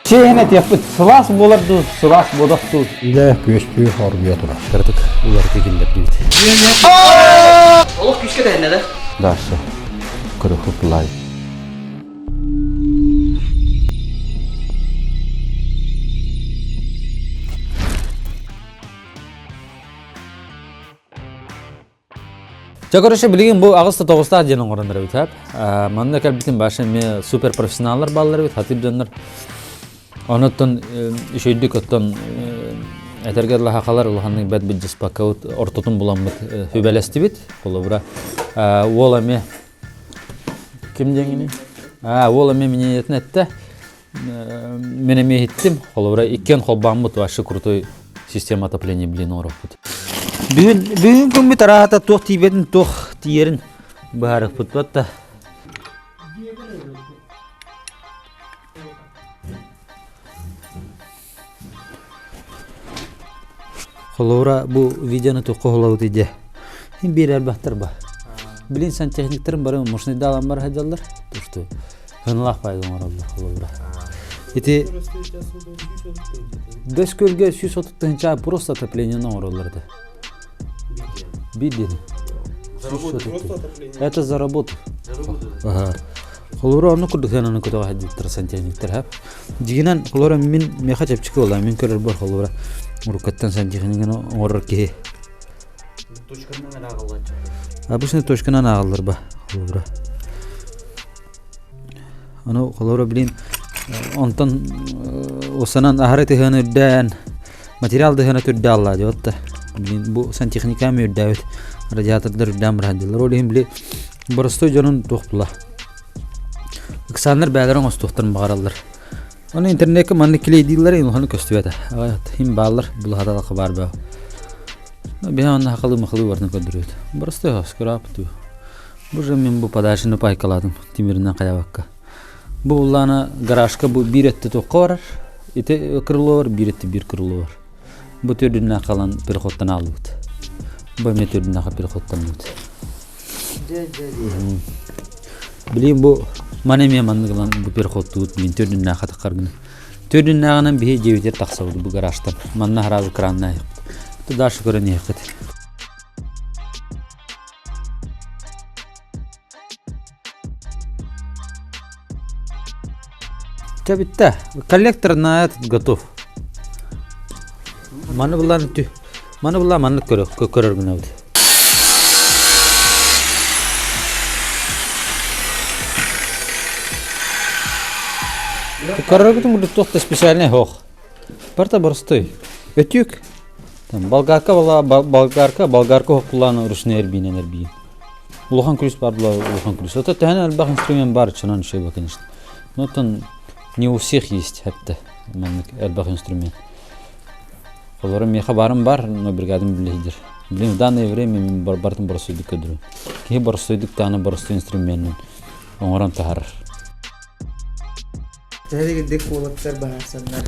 Чиэһин этиэхпит, сылаас буолар дуу, сылаас буолах дуу. Үлэ күөстүү оргуйа турар. Кыратык уларытыы киллэрдибит. Олох күүскэ тэһиннэ да? Дальше. Көрөхүп лайк. Чэ, короче, билигин бу аҕыс да тоҕустаах диэн оҥорон эрэбит, хап. Манна кэлбитим баша эмиэ суперпрофессионаллар бааллар эбит, хатыыр дьоннор. Онуттан үчүгэйдик оттон этэргэ дылы хахалар улаханнык бэт былдьаспакка ортотун буламмыт сүбэлэстибит. Холобура, уол эмиэ ким диэҥиний? Аа, уол эмиэ миниэтин эттэ. Мен эмиэ иһиттим. Холобура, иккиэн холбооммут вообще крутой система отопления блин оҥороппут. Бүгүн бүгүн күммүт араата туох тиийбэтин туох тиийэрин быһаарыахпыт батта. Холобура, бу видеоны туохха уһулабыт идэ. Биир элбэхтэр ба. Билин сантехниктарын бары мощныйдаалан бар сылдьаллар. То что хыналаах пайда оҥороллор холобура. Ити Бэс көлгө 130 тыһынча просто отоплениены оҥороллор этэ. Биир диэни. Это за работу. Ага. Холобура онно курдук сыананы көтөҕө сылдьыбыттар сантехниктэр хап. Дьигинэн холобура мин миэхэ чэпчэки буолла мин көрөрбөр холобура уруккаттан сантехнигын оҥорор киһи. Точканан ааҕыллар. Обычно точканан ааҕыллар ба холобура. Ону холобура блин онтон осанан аһары тыһыаны үрдээн материал дыһыана түрдэ аллаа диэбит блин бу сантехникам үрдээбит радиатордар үрдээн быраһадылар ол иһин били боростой дьонун туох була Ыксааннар бээлэрин оҥостуохтарын баҕараллар. Ону интернеккэ маннык килиэйдииллэрэ улаханы көстүбэтэ. Иһин бааллар, булаһаталаха баар баа. Биһи онно хахалыы махалыы барытын көрдөрүөт. Боростой хоскурааппыт. Бу же мин бу подачаны пайкалаатым тимиринэн хайабакка. Бу буллаана гаражка бу биир өттө туохха барар, ити крыло бар, биир өттө биир крыло бар. Бу төрдүнэн халан переходтан аалыбыт. Бу эмиэ төрдүнэн переходтанныбыт. Билигин бу маны эмиэ маннык ылан бу переходтуубут мин төрдүннээх хатаххаргын. Төрдүннээҕинэн биһи дьиэбитигэр тахсабыт бу гаражтан. Манна хараабы краннаайыхпыт. Дальше көрөн иһиэххит. Чэ бүттэ. Коллектор на этот готов. Маны булан тү. Маны булан маннык көрөр көрөр гынабыт. Көрөргүтүн курдук туох да специальный суох. Барыта боростуой. Өтүүк. Там болгарка была болгарка, болгарка хоккулаан ручной эрбиинэн эрбиин. Улахан күлүс бар була улахан күлүс. Это төһөн элбэх инструмент бар, чонон шеба, конечно. Но там не у всех есть хәтта маннык элбэх инструмент. Олору миэхэ барым бар, но бригадам билиһидир. Блин, в данное время мен бартын боростуйдук көдүрүм. Киһи боростуйдук дааны боростуй инструменин оҥорон таһарар. Тэһэригирдик уолаттар баһаарсаннар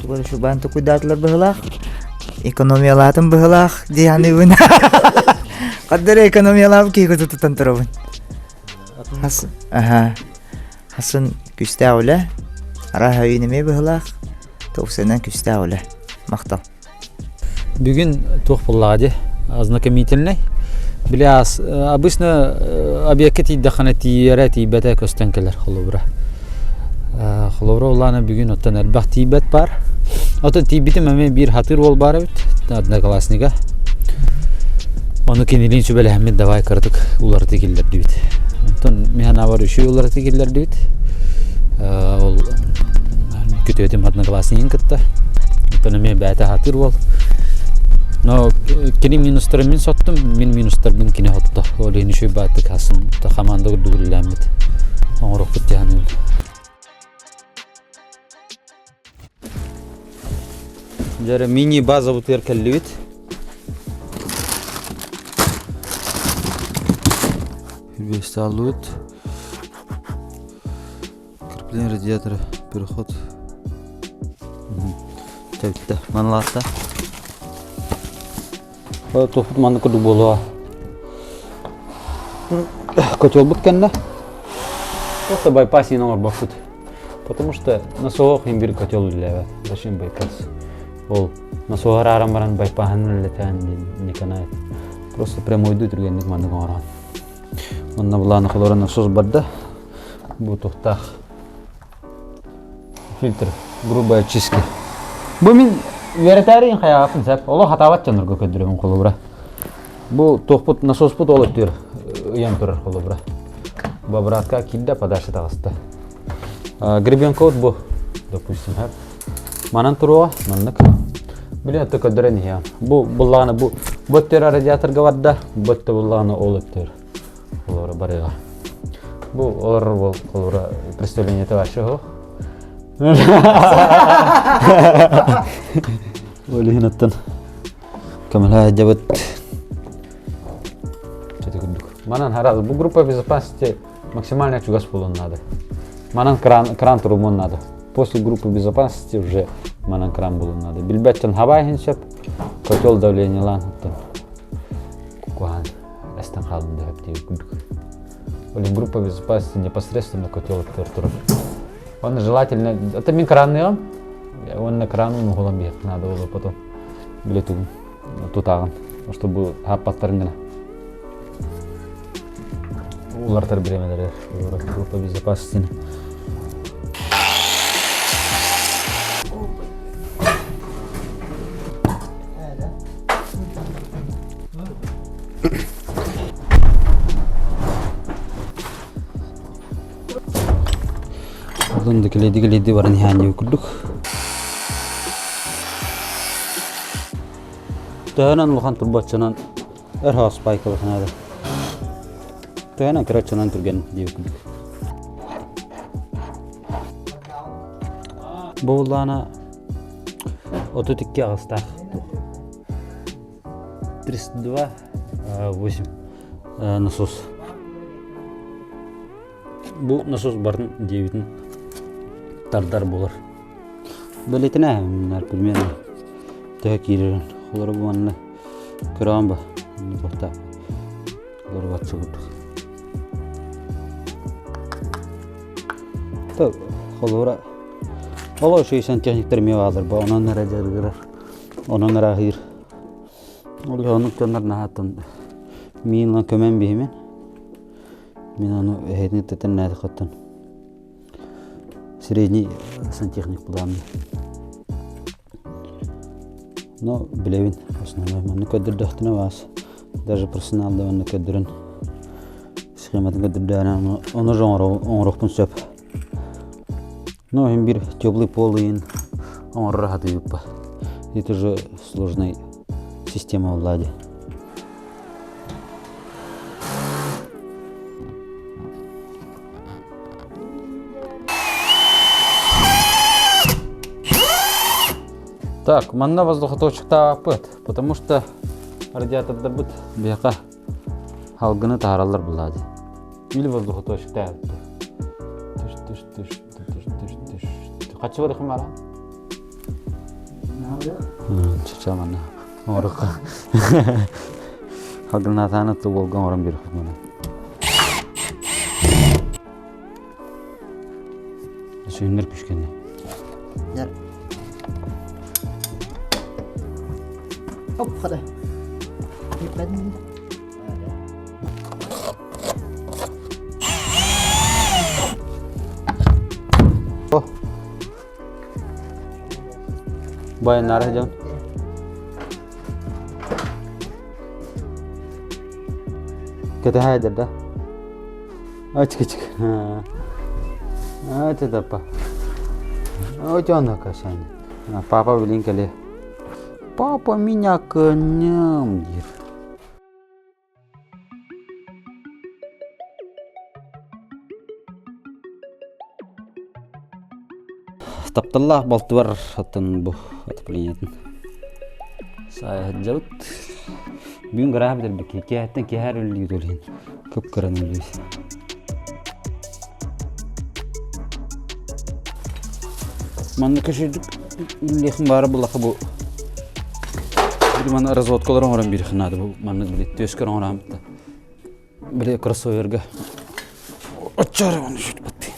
тугар шубаан тукуйдаатылар быһылаах экономиялаатым быһылаах дии саныыбын хаддара экономиялаабыт киһи тутан турабын хас аха хасын күстээх үлэ арааһа өйүн эмиэ быһылаах тоқсанан күстээх үлэ махтал Бүгүн туох буоллаҕа дии, ознакомительный. Били аас обычно объекка тиийдэххинэ тиийэрэ тиийбэтэ көстөн кэлэр холобура. Холобура улаана бүгүн оттон элбэх тиийбэт баар. Оттон тиийбитим эмиэ биир хатыыр уол баар эбит, одноклассника. Ону кинилиин сүбэлэһэммит давай кыратык уларытыы киллэрдибит. Онтон мин санаабар үчүгэй уларытыы киллэрдибит. Ол күтүөтүм одноклассникын кытта. Оттон эмиэ бэйэтэ сатыыр уол. Но кини минустарын мин соттум, мин минустарбын кини сотто. Ол иһин үчүгэй бааттык хасын команда курдук үлэлээммит. Оҥоруохпут дии саныыбын. Дьэ мини-базабытыгар кэллибит. Весталлыбыт. Крепление радиатора, переход. Тэбиттэ, маналаатта. Туохпут маннык курдук буолуо. Котелбут кэннэ просто байпас иин оҥорбоппут. Потому что насоһу иһин биир котел үлэлээбэт. Зачем байпас? Ол насоһу арааран баран байпаһын үлэлэтэн не канает. Просто прямойдуу түргэнник маннык оҥорон. Онно былааны холоро насос барда. Бу туохтаах фильтр грубая очистка. Бу мин үөрэтээри хайаҕаппын сөп. Олох хатаабат дьоннорго көрдөрөбүн холобура. Бу туохпут насоспут ол өттүгэр ыйан турар холобура. Бу обратка киирдэ, подальше таҕыста. Гребенка бу, допустим, Манан туруоҕа, маннык. Билин өттө көрдөрөн иһиэҕим. Бу буллаҕына бу бу өттүгэр радиаторга барда, бу өттө буллаҕына ол өттүгэр олоро барыаҕа. Бу олорор бол холобура представлениета вообще суох. Ол иһин оттон көмөлөһө сылдьабыт. Чөтө курдук. Манан хараз бу группа безопасности максимально чугас буолуон надо. Манан кран, кран турумуон надо. После группы безопасности уже манан кран буолуон надо. Билбэттэн хабай иһин сөп, котел давлениелаан оттон куһаан эстэн хаалын да сөп курдук. Ол группа безопасности непосредственно котел турар. Он желательно, это мин кранныам, уонна кранын уһулан биһиэхэ надо было потом биле тугун тутааҕын, чтобы хаппаттарын гына. Улартар бириэмэлэригэр группа безопасности. Онтон да килэйди-килэйди баран иһээн диэбит курдук. Төһөнөн улахан турбаччанан өр хаоспайкалык наада. Төһөнөн кыраччанан түргэн диэбит курдук. Бу буллаана 32 аҕыстаах. 32 8 насос. Бу насос барын диэбитин тардар буолар. Бэлитинэ примерно төһө киирэрин. Олору бу манна көрөҕүн ба? Туохта олору батсы курдук. То холура Олор үчүгэй сантехниктар эмиэ бааллар ба онон эрэ дьарыгырар, онон эрэ аһыыр. Ол оннук дьоннор наһааттан миин ылан көмөн биһимин. Мин ону эһэтин тэтэннээтэххиттэн средний сантехник буламмын. Но билэбин основной манны көрдөрдөхтүнэ баас даже персонал да манны көрдөрөн схематын көрдөрдөөнө ону же оҥоруохпун сөп. Но иһин бир теплый пол ыйын оҥорор хатыйыппа. Это же сложная система влади. Так, манна воздухоточктааппыт, потому что радиатордарбыт биһиэхэ халгыны таһаараллар булаады. Или воздухоточктааппыт. Түш, түш, түш, түш, түш, түш. Хачы бар хымара? Чача манна. Оҥорукка. Халгынаатааны туболга оҥорон биэрэх маны. Сүйүннэр күшкенне. Оп, хода. Баяннары дьон. Кэтэһээдэр да? Ачык-ачык. Это да Ой, касание. Папа билин кэлиэ. Папа меня конем диир. Тапталлаах балтыбар оттон бу отоплениетын саайа сылдьабыт. Бүгүн гарааһы бүтэрбиккэ киэһэттэн киэһэ үлэлиир ол иһин кып-кыраны үлэлиир. Манна көшүрдүк үлэлиэхин баара буллаха бу Били маны разводкалар оҥорон биэриэххэ наада бу маннык били түөскэр оҥорон били кроссоверга оччоро оны шүт баттыын.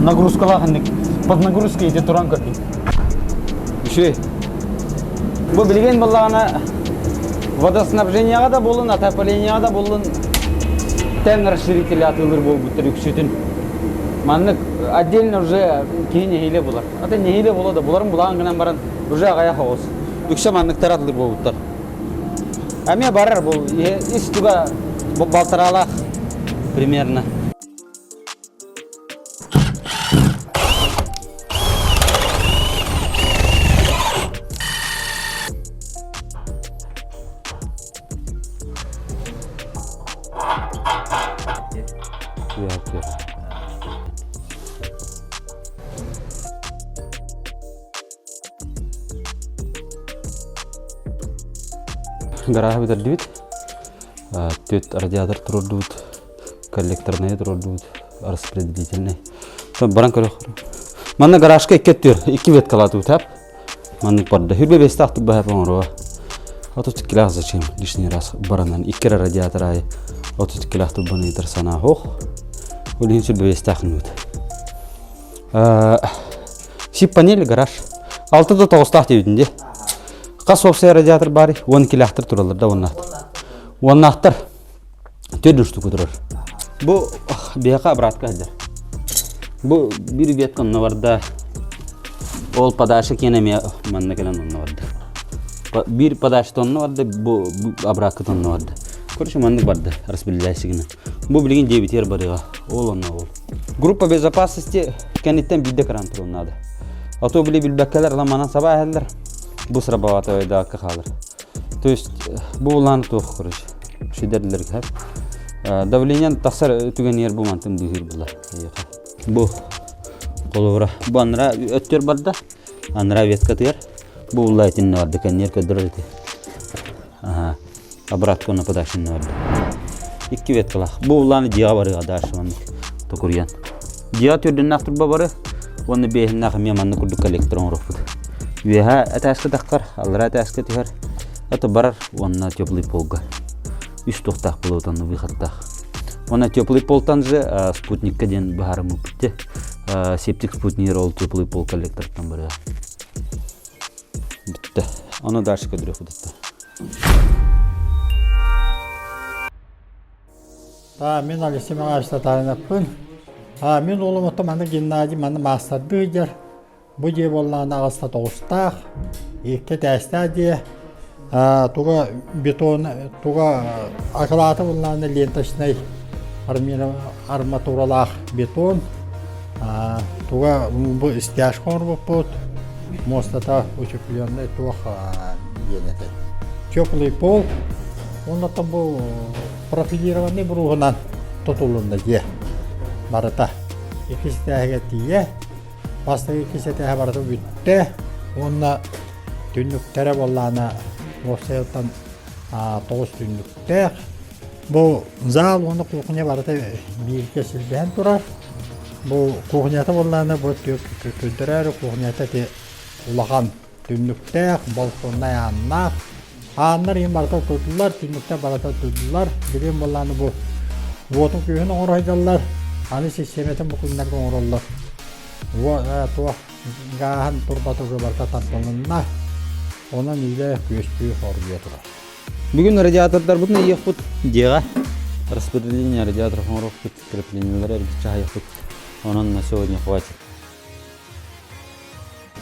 Нагрузкалаах инник под нагрузкой ити туран көрдүм. Үчүгэй. Бу билигин буоллаҕына водоснабжениеҕа да буоллун, отоплениеҕа да буоллун тэн расширители атыылыыр буолбуттар үксүтүн. Маннык отдельно уже киһи нэһиилэ булар. Ата нэһиилэ була да буларын булаан гынан баран уже аҕайах оҕус. Үксэ манныктар атылыр буолбуттар. Эмиэ барар бу ис туга балтараалаах примерно. Гарааһы бүтэрдибит. Түөрт радиатор туруордубут, коллекторнай туруордубут, распределительный. Баран көрөх. Манна гаражка икки өттүр, икки веткалаатыбыт хап. Маннык барда. Хүрбе бестаах турба хап оҥоруо. 32 зачем лишний раз баранан икки радиатор айы 32 турбаны ыытар санаа хоох. Ол иһин сүрбэ бестаах нут. Сип панель гараж. Алты да тоҕустаах диэбитин дии. Хас уопсай радиатор баар 12-лээхтэр тураллар да уоннаахтар. Уоннаахтар төрт штука турар. Бу биһиэхэ обратка сылдьар. Бу биир ветка онно барда. Ол подача киэн эмиэ манна кэлэн онно барда. Биир подача онно барда, бу обратка онно барда. Короче, маннык барда распределяющий Бу билигин дьиэбитигэр барыаҕа. Ол онно ол. Группа безопасности кэнниттэн биирдэ кран туруон наада. А то били билбэккэлэр ламанан саба эһэллэр. Бу срабатывайдаакка хаалар. То есть бу улаан туох короче. Шидерлер кэп. Давление тахсар түгэнигэр бу мантын быыһыыр булар. Бу холобура бу анара өттүөр барда. Анара веткатыгар бу улла итиннэ барда кэнниэр көрдөрөр ити. Аха. Обратка на подачаны барда. Икки веткалаах. Бу улааны дьиэҕэ барыаҕа дальше маннык токуруйан. Дьиэҕэ төрдүннээх турба бары уонна биэһиннээх эмиэ маннык курдук коллектор оҥоруохпут. Үөһэ этээскэ таххар, аллараа этээскэ түһэр. Это барар уонна теплый полга. Үс туохтаах буолуотан выходтаах. Уонна теплый полтан же спутникка диэн быһаарыммыппыт. Септик спутнигер ол теплый пол коллектортан барыа. Бүттэ. Ону дальше көрдөрүөхпүт. Мин Алексей Михайлович Татаринаппын. Мин уолум оттон манна Геннадий манна маастардыы сылдьар. Бу дьиэ буоллаҕына аҕыста тоҕустаах, икки этээстээх дьиэ. Туга бетон, туга акылаата буоллаҕына ленточнай арматуралаах бетон. Туга бу стяжка оҥорбуппут. Муостата утепленный туох диэн этэй. Теплый пол. Уонна бу профилированный бруһунан тутулунна дьиэ барыта. Иккис этээһигэ тиийэ. Бастакы иккис этээһэ барыта бүттэ. Уонна түннүктэрэ буоллаҕына уопсайыттан тоҕус түннүктээх. Бу зал уонна кухня барыта бииргэ силбэһэн турар. Бу кухнята буоллаҕына бу көрдөрөөрү кухнята ити улахан түннүктээх, балконнай ааннаах. Ааннар иһин барыта тутуллар, түннүктэр барыта тутуллар. Билигин буоллаҕына бу уотун күүһүн оҥоро сылдьаллар. Аны систиэмэтин бу күннэргэ оҥороллор. Туох гааһын турбата уже барыта тардылынна. Онон үлэ күөстүү оргуйа турар. Бүгүн радиатордарбытын ыйыахпыт дьиэҕэ. Распределение радиаторов оҥоруохпут, креплениелары эргиччи аһыйыахпыт. Онон на сегодня хватит.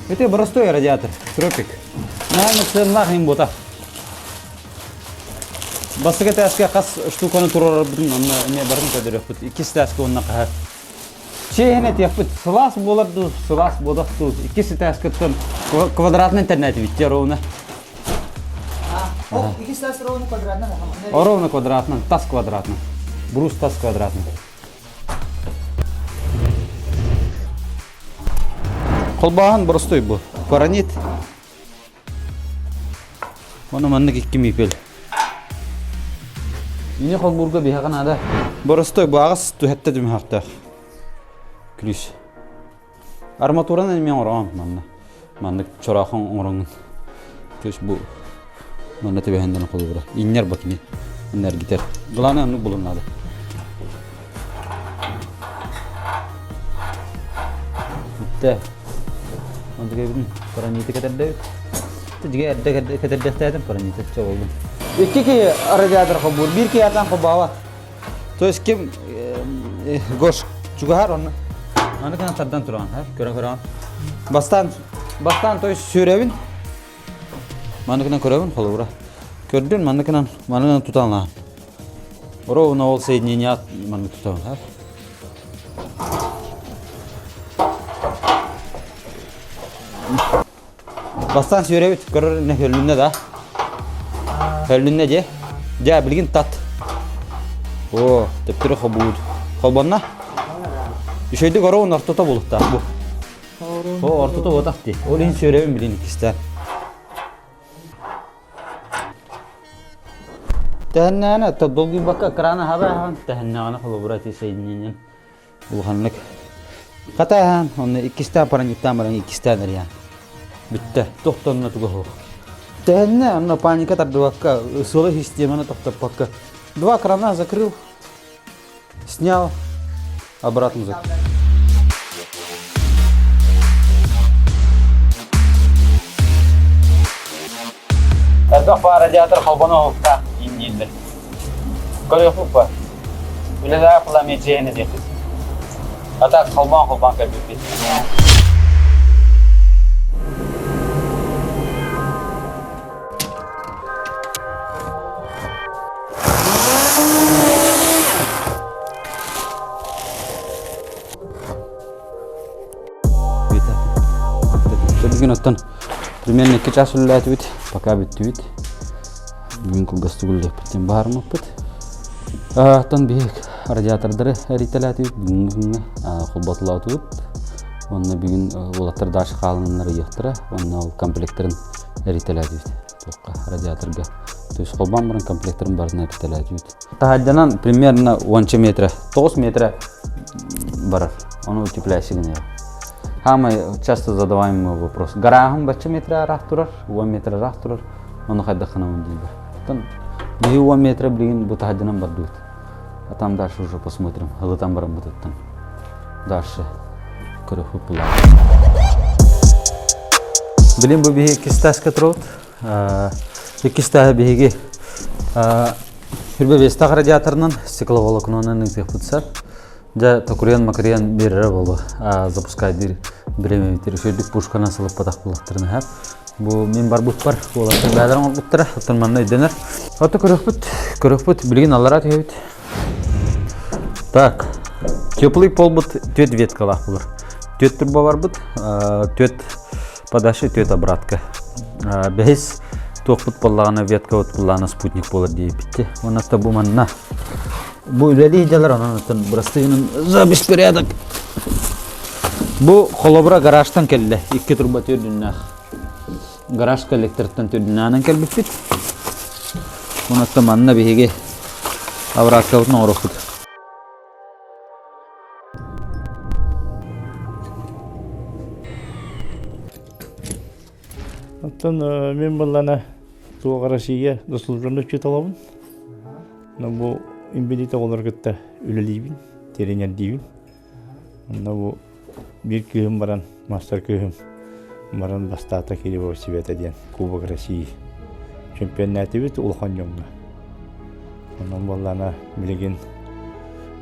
Это простой радиатор, тропик. Наверное, сыаннаах им бута. Бастакы этээскэ хас штуканы туруорарбытын онно эмиэ барын көрдөрүөхпүт. Иккис этээскэ уонна хаһар. Чиэһин этиэхпит, сылаас буолар дуу, сылаас буолах дуу. Иккис этээскэттэн квадратный интернет бит ровно. Иккис этээс ровно квадратный. Ровно квадратный, тас квадратный. Брус тас квадратный. Холбооһун боростуой бу. Паранит. Оны маннык икки мипел. Ини холбуурга биһиэхэ наада. Боростой бу аҕыс түһэттэ түмүһэхтээх. Күлүүс. Арматуранан эмиэ оҥороҕун манна. Маннык чороохон оҥороҥҥун. То есть бу манна түбэһэн холобура. Инньэр бу кини. Онно эргитэр. Главное оннук булун наада. Бүттэ. Онтукайбытын параниты кэтэрдэбит. Дьигэ эрдэ кэтэрдэхтээтим параниты чоҕуллум. Икки киһи радиатор холбуур, биир киһи атан холбообот. То есть ким Гош чугаһар онно. Аны кына тардан туран, көрө көрөҕүн. Бастаан бастаан то есть сүрэбин. Манныкынан көрөбүн холобура. Көрдүн манныкынан манныкынан тутан лаан. Ровно ол соединение маннык тутан. Бастаан сүөрэбит, көрөр инне хөллүннэ да. Хөллүннэ дьэ. Дьэ, билигин тат. О, төптөрү хобуут. Холбонно? Үчүгэйдик ороон ортото булуктаах бу. О, ортото буотах дии. Ол иһин сүөрэбин билин иккистээн. Тэһэннэҕинэ, долгуйбакка экраны хаба тэһэннэҕинэ холобура ити соединением Улаханнык хатааһаан, онно иккистээн параниттаан баран иккистээн эрийэн. Бүттэ. Тохтонно туга суох. Тэһэннэ, онно паника тардыбакка, сылы системаны тохтоппокко. Два крана закрыл, снял, обратно закрыл. Элбэх баар радиатор холбоно оһуктаах дииллэр. Көрүөхпүт ба? Үлэлээх пламя дьиэни диэхпит. А так холбоон-холбоон кэлбиппит. Бүгүн оттон примерно 2 час үлэлээтибит, пока бүттүбүт. Бүгүн кылгастык үлэлиэхпит баһарыммыппыт. Оттон биһик радиатордары эрийтэлээтибит, бүгүҥҥү күҥҥэ холботолоотубут. Уонна бүгүн уолаттар дальше хаалыннар ыйыахтара, уонна ол комплекторын эрийтэлээтибит. Туохха радиаторга. То есть холбоон баран комплекторын барытын эрийтэлээтибит. Таһырдьанан примерно уонча метра, 9 метра барар. Ону утепляйся гыныа. Самый часто задаваемый вопрос. Гарааһым бачча метра ыраах турар, 10 метр ыраах турар, ону хайдах гынабын дииллэр. Оттон биһи 10 метра билигин бу таһырдьанан бардыбыт. А там дальше уже посмотрим. Ылытан бараммытыттан. Дальше көрөхпүт булар. Билин бу биһи кистаска турабыт. Иккис тааһы биһиги Хүрбэ радиаторынан стекловолокнонан ыытыахпыт сар. Дьэ, токуруйан-макырыйан биэрэрэ буолуо. Запускайдыыр бириэмэбитир үчүгэйдик пушканан сылыппатах буоллахтарына иһэр. Бу мин барбыппар уолаттар бэйэлэрин оҥорбуттара, оттон манна өйдөнөр. Ото көрүөхпүт, көрүөхпүт, билигин аллараа түһэбит. Так, теплый полбут түөрт веткалаах булар. Түөрт турба барбыт, түөрт подача, түөрт обратка. Бэһис туохпут буоллаҕына веткабыт буоллаҕына спутник буолар диэбиппит. Уонна бу манна бу үлэлии дьалар онон оттон бырастыгынан за беспорядок. Бу холобура гаражтан кэллэ. Икки турба төрдүннээх. Гараж коллекторыттан төрдүнээнэн кэлбиппит. Онон манна биһиги обраткабытын оҥоруохпут. Оттон мин буоллана туох Россия заслуженный учителабын. Но бу инбэлиит оҕолору кытта үлэлиибин, тренердиибин. Онно бу биир кыыһым баран, мастер кыыһым баран бастаата Кириллов Света диэн Кубок России чемпионнаатыбыт улахан дьоҥҥо. Онон буоллаана билигин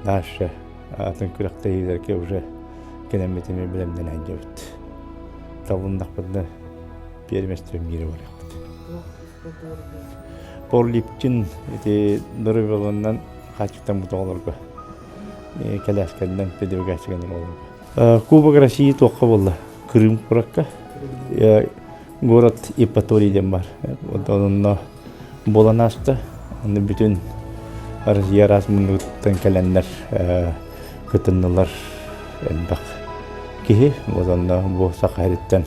дальше атын күрэхтэһиилэргэ уже кэлэммитин бэлэмнэнэ сылдьабыт. Табылыннахпытына первенство мира барыахпыт. Пауэрлифтинг ити доруобуйаларынан хааччахтаммыт оҕолорго кэлээскэннэн педагогическай оҕолорго. Кубок России туохха буолла? Крым куоракка. Город Евпаторий диэн бар. Онно буолан ааста. Онно бүтүн Россия араас муннугуттан кэлэннэр кытыннылар элбэх киһи. Вот онно бу Саха сириттэн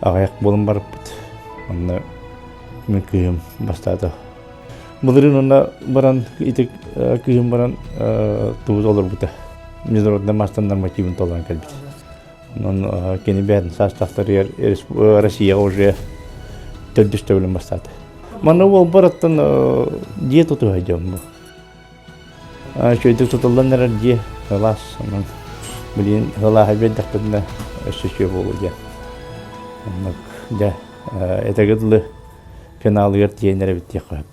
аҕыйах буолан барбыт. Онно мин кыыһым бастаата. Былырыын онно баран ити кыыһым баран тугу толорбута. Международный мастер нормативын толорон кэлбит. Онон кини бэйэтин саастаахтарыгар Россияҕа уже төрдүс төгүлүн бастаата. Манна уолбар оттон дьиэ тутуһа дьон бу. Үчүгэйдик тутуллан эрэр дьиэ ылаас. Онон билигин ылааһы биэрдэхпитинэ өссө үчүгэй буолуо диэн. Оннук дьэ этэгэ дылы финалыгар тиийэн эрэбит диэххэ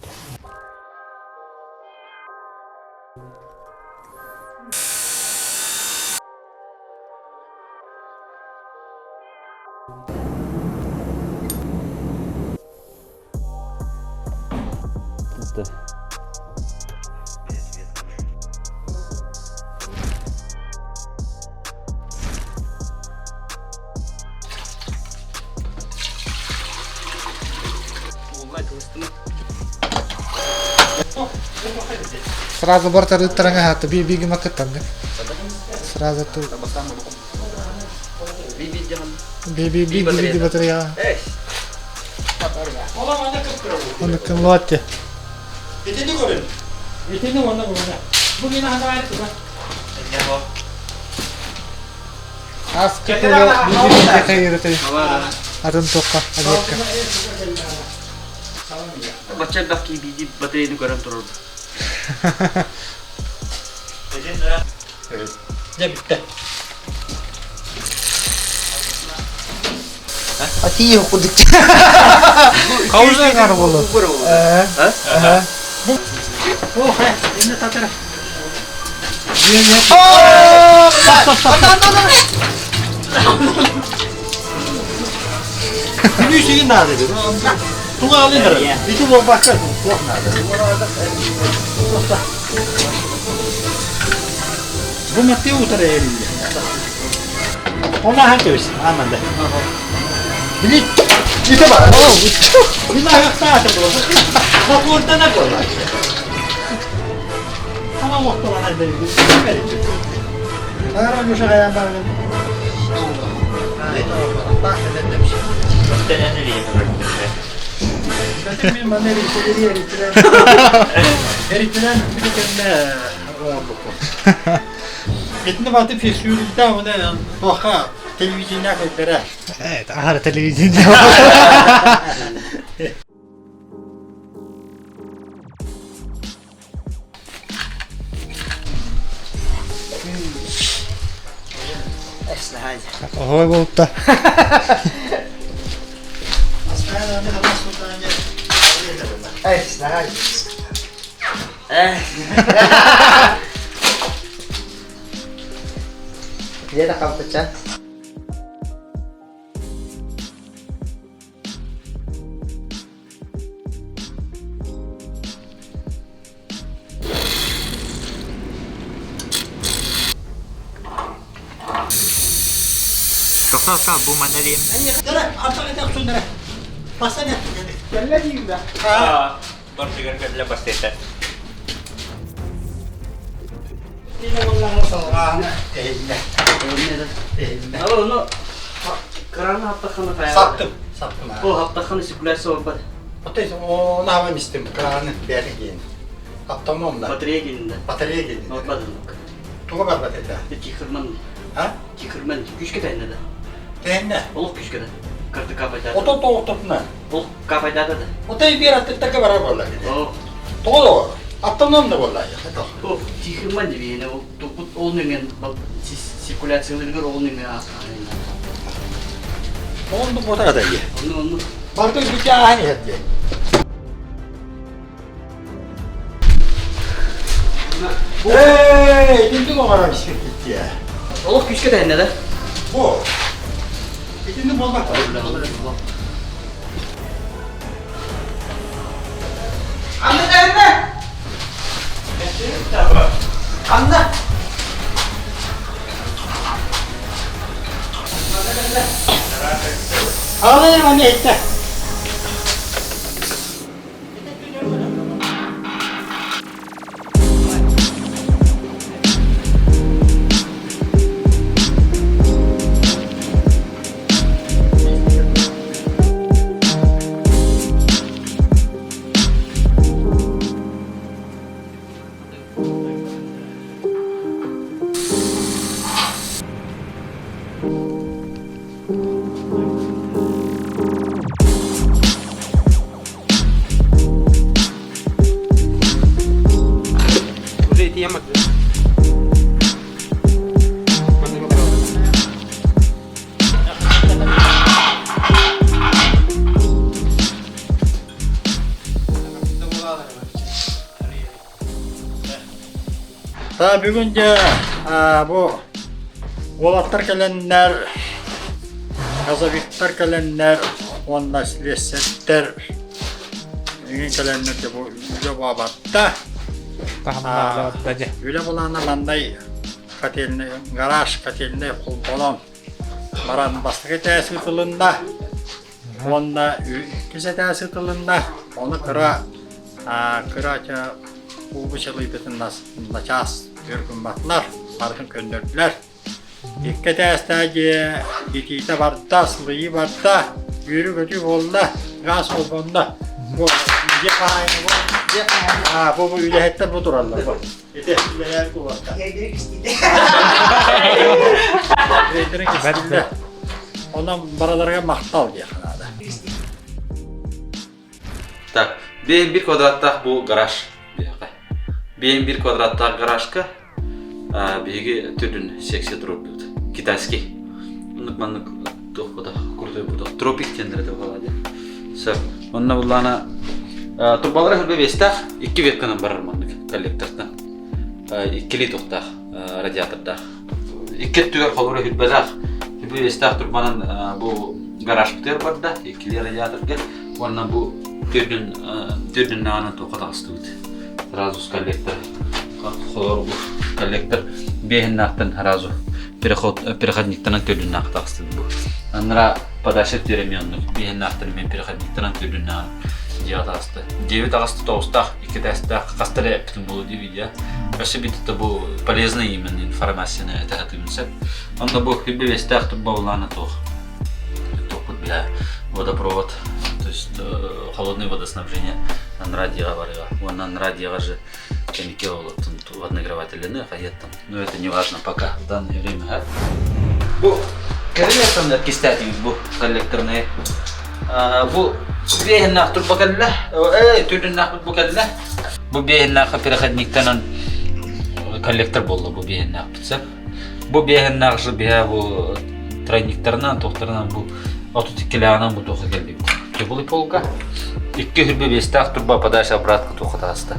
сөп. Сразу бортарыттарыңа хатты би би гыма кыттаннык. Сразу ту. Би би би би батарея. Оны кым лотте. Итини көрүн. Итини онна буна. Бу мин ханаа туга. Ас кытылы би би кайырыты. Атын тоққа объекка. Бачча элбэх киибиди батареяны көрөн турурду. Дьэ бүттэ. Атии курдук. Кауза гар болу. Ох, инне татара. Күнү наада dedi. Туга алын Ити буолбакка туох наада. Бу мэттэ утара эрилле. Она ханкебис аманда. Били ите бар. Бина хактаата була. Бакууртана була. Ама мохтолана бери. Ара муша гаян бар. Мен манна эритилен эритилен бүтүннэ оҥорбуппун. Итини баты фисюрда уна туохха телевидение кэллэрэ. Аһара телевидение. Ой болта. Где-то халтача. Барсыгар кэллэ бастета. Ало, краны хаптаххана файл. Саптым, саптым. О, хаптаххана циркуляция барбат. Отой ону истим краны бэри киин. Автоном да. Батарея келинде. Батарея келин. Барбат. Туга барбат это? Тихырман. А? Тихырман. Күүскэ тэннэ да. Тэннэ. Олох күүскэ да. Карты капайда. Ото тоҕототуна. Ол капайда да. Отой биэр аттыттарга барар буолла. О. Тоҕо автоном да буолла. О, тихырман дебиэне ол тупут ол нөҥөн циркуляцияларыгар ол нөҥө Онду ботара да ие. Ону ону. Барды бүтэ ахан иһэрди. Эй, итинник оҕора бискеккиттиэ. Олох күүскэ тэннэ да. Бу. Итинник буолбат. Анна тэннэ! Анна! Алын маны этте. Бүгүн дьэ бу уолаттар кэлэннэр, газовиктар кэлэннэр уонна слесарьтэр эҥин кэлэннэр дьэ бу үлэ буолбатта. Үлэ былаана маннай котельный, гараж котельный холбонон баран бастакы этээс ыытылынна уонна иккис этээс ыытылынна. Ону кыра кыра уугу чалыйбытын начаас өр гымматылар, барытын көннөрдүлэр. Икки этээстээх дьиэ итиитэ барда, сылыйыы барда, үөрүү-көтүү буолла, гаас холбонно. Бу дьиэ хаһаайына бу. Бу бу үлэһиттэр бу тураллар бу. Ити үлэлээн кулуоста. Онон барыларыгар махтал диэххэ наада. Так, биэм бир квадраттаах бу гараж биһиэхэ. Биэм бир квадраттаах гаражка биһиги түрдүн секция туруордубут. Китайский. Оннук маннык туох бута, крутой бута. Тропик диэннэр это буолла диэн. Сөп. Онно буллаана турбалара хөрбө биэстээх, икки ветканан барар маннык коллектортан. Иккилии туохтаах радиатордаах. Икки өттүгэр холобура хүрбэлээх, хүрбэ биэстээх турбанан бу гаражпытыгар барда, иккилии радиаторга. Уонна бу төрдүн төрдүннэҕинэн туохха таҕыстыбыт. Сразу с коллектор холор бу коллектор биэһиннээхтэн сразу переход переходниктанан төрдүннээх таҕыстыбыт бу. Аннара подача түөрэмиэ оннук биэһиннээхтэн эмиэ переходниктанан төрдүннэҕин дьиэҕэ таҕыста. Дьиэбит таҕыста тоҕустаах, икки этээстээх, хаста эрэ эппитим буолуо дии видео. Өссө биирдэ бу полезный именно информацияны этэ сатыыбын сөп. Онно бу хүрбэ биэстээх турба улаана туох топпут бля водопровод, то есть холодное водоснабжение Анрадиға барыга. Уонна Анрадиға же кемике олоттун водонагревателini хайаттан. Но это не важно пока в данное время. Бу кэлин кистэтибит бу коллекторный. Бу биэһиннээх турба кэллэ. Түрдүннээх бу кэллэ. Бу биэһиннээх переходниктан коллектор болла бу биэһиннээх битсэ. Бу биэһиннээх же биһэ бу тройниктарынан, туохтарынан бу 32-лээҕинэн бу туохха кэллибит. Теплый полка. Икки хүрбэ биэстээх турба подача обратка туохха тааста.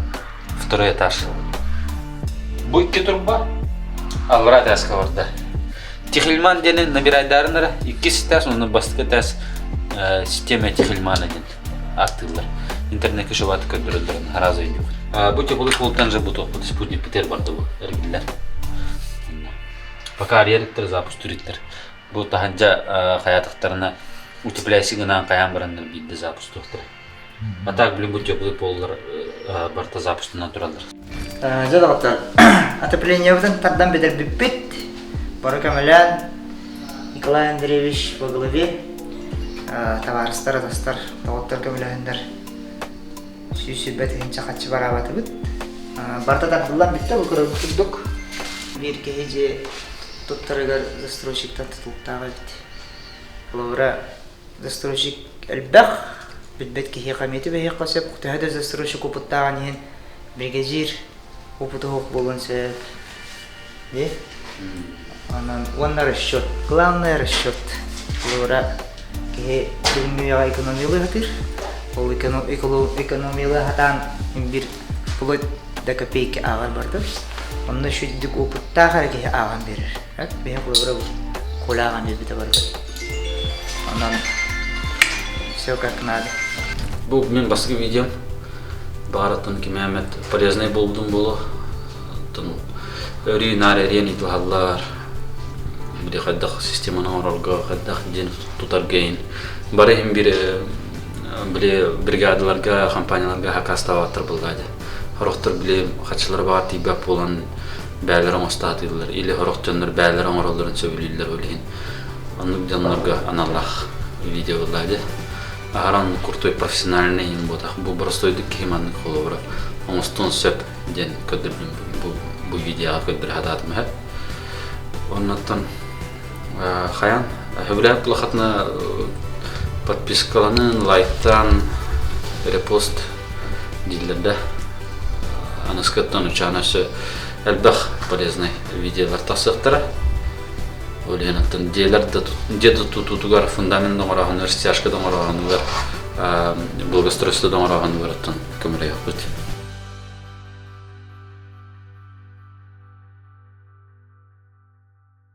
Второй этаж. Бу икки турба аллара этажка барда. Тихильман диэни набирайдарын эрэ иккис этаж, онно бастакы этаж система Тихильмана диэн ааттыыллар. Интернетке шубаты көрдөрөллөрүн араас өйдүүр. Бу теплый полтан же бу туохпут спутник Питер барда бу эргиллэр. Пока арыйар запуск түриттэр. Бу таһырдьа хайаатахтарына утепляйсы гынан хайаан бараннар биирдэ запустуохтара. А так блин бу теплый поллар барта запустунан тураллар. Дьэ доҕоттор, отоплениебытын тардан бүтэрбиппит. Бары көмөлөөн Николай Андреевич во главе табаарыстар, атастар, доҕоттор көмөлөһөннөр 120 тыһыынча харчы бараабатыбыт. Барыта тардыллан бүттэ бу көрөргүт курдук. Биир киһи дьиэ туттарыгар застройщиктан тутулуктаах эбит. Холобура, застройщик элбэх, билбэт киһиэхэ эмиэ түбэһиэххэ сөп. Төһө да застройщик опыттааҕын иһин биригэдьиир опыта суох буолуон сөп. Дии? Онон уонна расчет. Главное расчет. Холобура, киһи бүгүҥҥү үйэҕэ экономиялыы сатыыр. Ол экономиялыы сатаан биир вплоть до копейки ааҕар барда. Онно үчүгдүк опыттаах эрэ киһи ааҕан биэрэр. Биһи холобура Коля ааҕан биэрбитэ барда. Онон все как надо. Бу мин бастакы видеом. Баҕараттан кимээмэт полезнай буолбутум буолуо. Оттон өрүү наар эриэн ыытылһаллар. Били хайдах системаны оҥорорго, хайдах диэн тутарга иһин. Бары иһин бир били бригадаларга, компанияларга хакастаабаттар буолла дии. Сорохтор били хаччылара баҕар тиийбэт буолан бээлэр оҥостаатыыллар или сорох дьоннор бээлэр оҥороллорун сөбүлүүллэр ол иһин. Оннук дьоннорго аналлаах видео буолла дии. Аһаран крутой профессиональный иһин буотах. Бу простойдук киһи маннык холобура оҥостуон сөп диэн көрдөрдүм бу, бу видеоҕа көрдөрө сатаатым эһэ. Оннуттан Хайан сөбүлээбит улахатына подпискаланын, лайктаан, репост дииллэр да. Аныскыттан учаана өссө элбэх полезный видеолар тахсыахтара. Ол иһин оттон дьиэлэр да дьиэ да тутуутугар фундамент оҥорооһунугар, стяжка да оҥорооһунугар, благоустройство да оҥорооһунугар оттон көмөлөһүөхпүт.